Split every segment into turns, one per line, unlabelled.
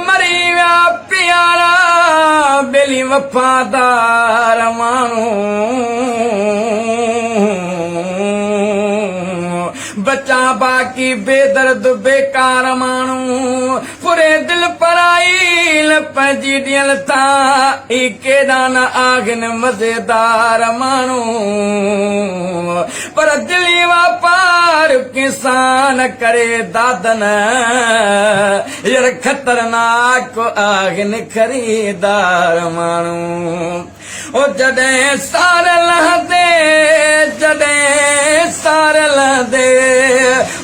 مري ويا پيارا ٻيلي وفادار ماڻهو بچا باقي بي درد بيڪار ماڻهو پوري دل پرائي نه پنهنجي ڏيل ٿا هي ڪيڏا نه آهن مزيدار ماڻهو پر دلي واپار ڪنهن سان نه ڪري دادن ير خطرناڪ آهن خريدار ماڻهو او جڏهن سار لهندي جڏهن سار لهندي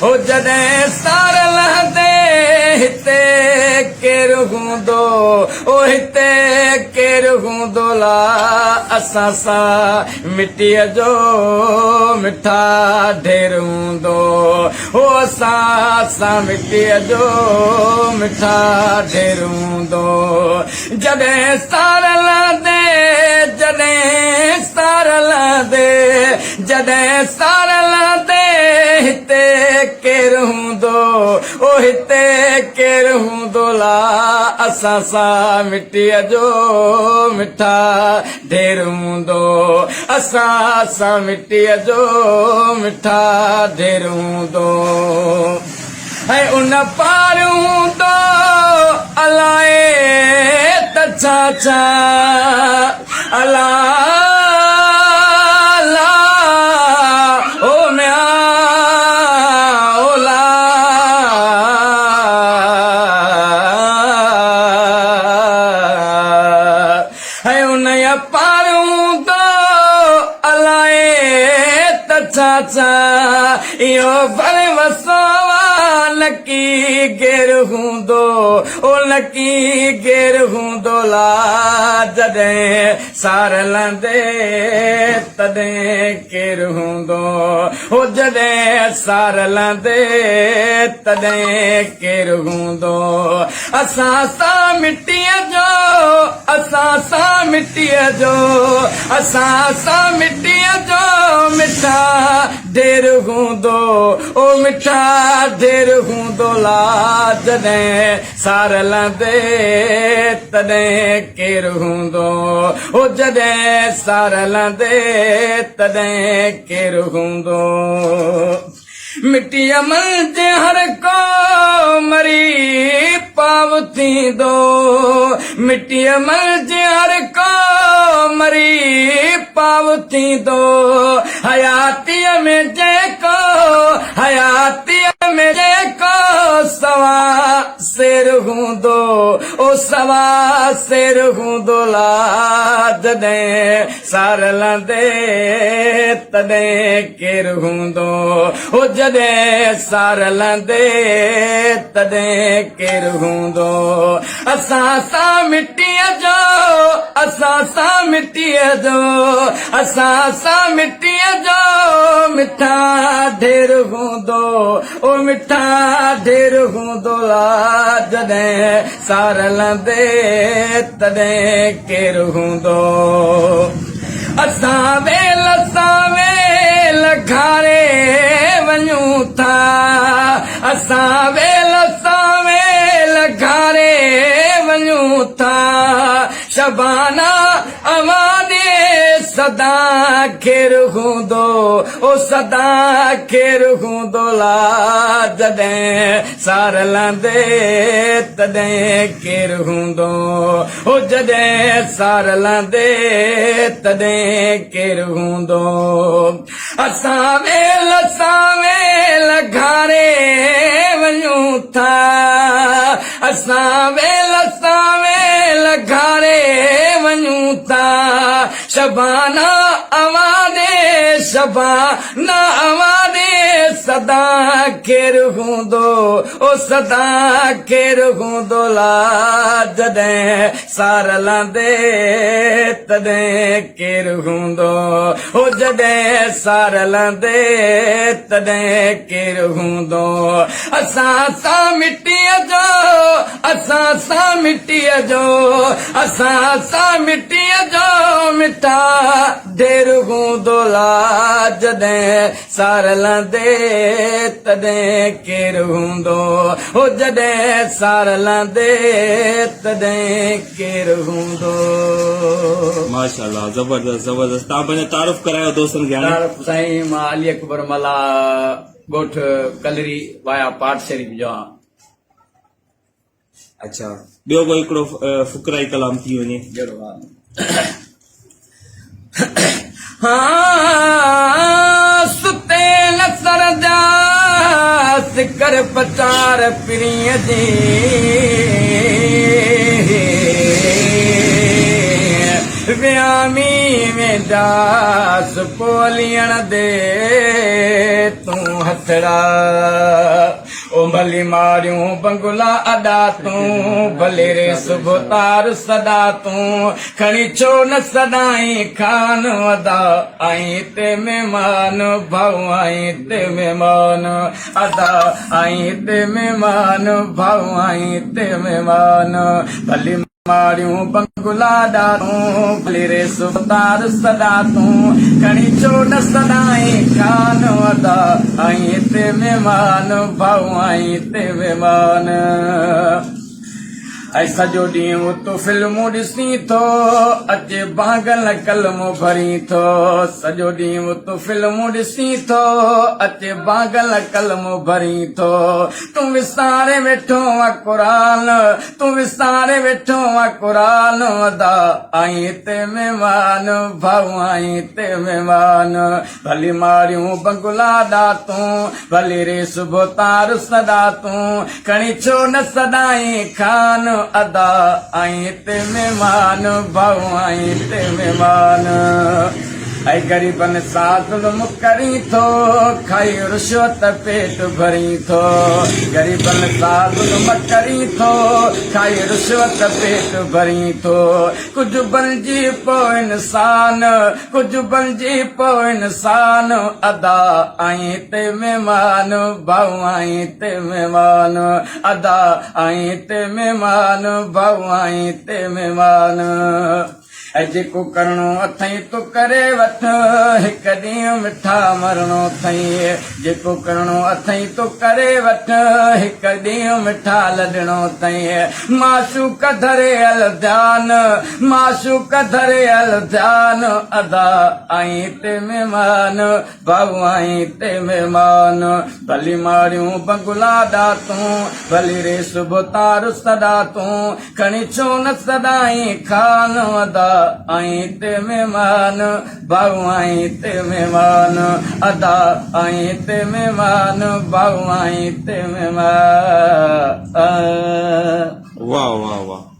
او جڏهن سار لهندي هتي ڪير هوندو او هتي ڪير هوندو لا اسان سان مٽيء جو مٺا ڍير هوندو هو اسان سان مٽيء جو مٺا ڍير هوندو جڏهن سار لهندي جڏهن سار لهندي جڏهن سار لهندي هتي ڪير هوندو او هتي ڪير هوندو لا اسان سان مٽيء جو مٺا ڍير هوندو اسان سان مٽيء جو مٺا ڍير هوندو ۽ ان پار هوندو الائي ته ڇا ڇا الا لا او ميان او لا ۽ انهيء پار هوندو الائي ته ڇا ڇا اهو ڀروسو آ نڪي غير هوندو او نڪي غير هوندو لا جڏهن سار لهندي تڏهن ڪير هوندو او جڏهن سار لهندي تڏهن ڪير هوندو اسان سان مٽيء جو اسان سان مٽيء جو اسان سان مٽيء جو مٺا ڍير هوندو او مٺا ڍير هوندو لا جڏهن سار لهندي تڏهن ڪير هوندو او جڏهن سار لهندي تڏهن ڪير هوندو. مٽيء منجهه هر ڪو مري پاء ٿيندو مٽيء منجهه هر ڪو مري پاء ٿيندو حياتيء ۾ جيڪو حياتيء ۾ جيڪو سوا سير هوندو او سوا سير هوندو لا جڏهن سار لهندي تڏهن ڪير هوندو هو جڏهن سار لهندي تڏهن ڪير هوندو اسان سان مٽيء جو اسان سان مٽيء جو اسان سان مٽيء جو مٺا ڍير هوندو او مٺا ڍير هوندو لا جڏهن سار لهندي تڏهن ڪير هوندو اسان ويل سان ويل گهاري وڃون ٿا اسان ويل سان ويل گهاري وڃون ٿا شبانا اوهان ڏي سدا خير هوندو او سدا خير هوندو لا جڏهن سار لهندي تڏهن ڪير هوندو هو جڏهن سار لهندي تڏهن ڪير هوندو اسان ويل سان ويل گهاري وڃون ٿا اسان ويل سان ويل گهاري وڃون ٿا شبانا اوهان ڏي شبانا اوهان ڏي سدا ڪير هوندو او سدا ڪير هوندو لا جڏهن سار لهندي تڏهن ڪير هوندو او جڏهن سار لهندي تڏهن ڪير هوندو اسان سان مٽيء جو اسان سان مٽيء جو اسان سان مٽيء جو مٺا ڍير هوندو لا جڏهن سار لهندي. تڏهن ڪير هوندو، هو جڏهن سار لهندي تڏهن ڪير هوندو.
ماشاءالله زبردست زبردست تان پنهنجو تعارف ڪرايو دوستن کي هاڻي.
تعارف سائين مان علي اڪبر ملاح ڳوٺ ڪلري وايا پاٽ شريف جو آهيان.
اڇا ٻيو ڪو هڪڙو فقرائي ڪلام ٿي وڃي.
جهڙو حال ها ستي نه سرجا سڪر پچار پرينء جي ويامي وينداس پوليڻ the تون هٿڙا. او ڀلي ماريون بنگلا اڏا تون، ڀلي ري صبح تار سڏا تون، کڻي ڇو نه سڏائين خان ادا، آئين هتي مهمان ڀائو آئين هتي مهمان ادا، آئين هتي مهمان ڀائو آئين هتي مهمان، ڀلي. ماڙيون بنگلا ڏاتون، ڀلي ري سڀتار سڏا تون، کڻي ڇو نه سڏائين خان ادا، آئين هتي مهمان ڀائو آئين هتي مهمان. ۽ سڄو ڏينهن اتو فلمون ڏسين ٿو، اچي بانگل ڪلمو ڀرين ٿو، سڄو ڏينهن اتو فلمون ڏسين ٿو، اچي بانگل ڪلمو ڀرين ٿو، تون وساري ويٺو آن قرآن، تون وساري ويٺو آن قرآن ادا آئين هتي مهمان ڀائو آئين هتي مهمان ڀلي ماڙيون بنگلا ڏا تون ڀلي ريس ڀوتار سڏا تون کڻي ڇو نه سڏائين خان ادا آئين هتي مهمان ڀائو آئين هتي مهمان. اي غريبن سان ظلم ڪرين ٿو، کائي رشوت پيٽ ڀرين ٿو. غريبن سان ظلم ڪرين ٿو، کائي رشوت پيٽ ڀرين ٿو. ڪجهه بنجي پئو انسان، ڪجهه بنجي پئو انسان. ادا آئين هتي مهمان، ڀائو آئين هتي مهمان. ادا آئين هتي مهمان، ڀائو آئين هتي مهمان. ۽ جيڪو ڪرڻو اٿئي تو ڪري وٺ، هڪ ڏينهن مٺا مرڻو اٿئي. جيڪو ڪرڻو اٿئي تو ڪري وٺ، هڪ ڏينهن مٺا لڏڻو اٿئي. معشوق ڌري ال ڌيان، معشوق ڌري ال ڌيان، ادا آئين تي مهمان. ڀائو آئين تي مهمان، ڀلي ماڙيون بنگلا ڏاتون، ڀلي ريس ڀوتار سڏا تون، کڻي ڇو نه سڏائين خان ادا آئين تي مهمان، ڀائو آئين تي مهمان، ادا آئين تي مهمان، ڀائو آئين تي مهمان.
واه واه واه.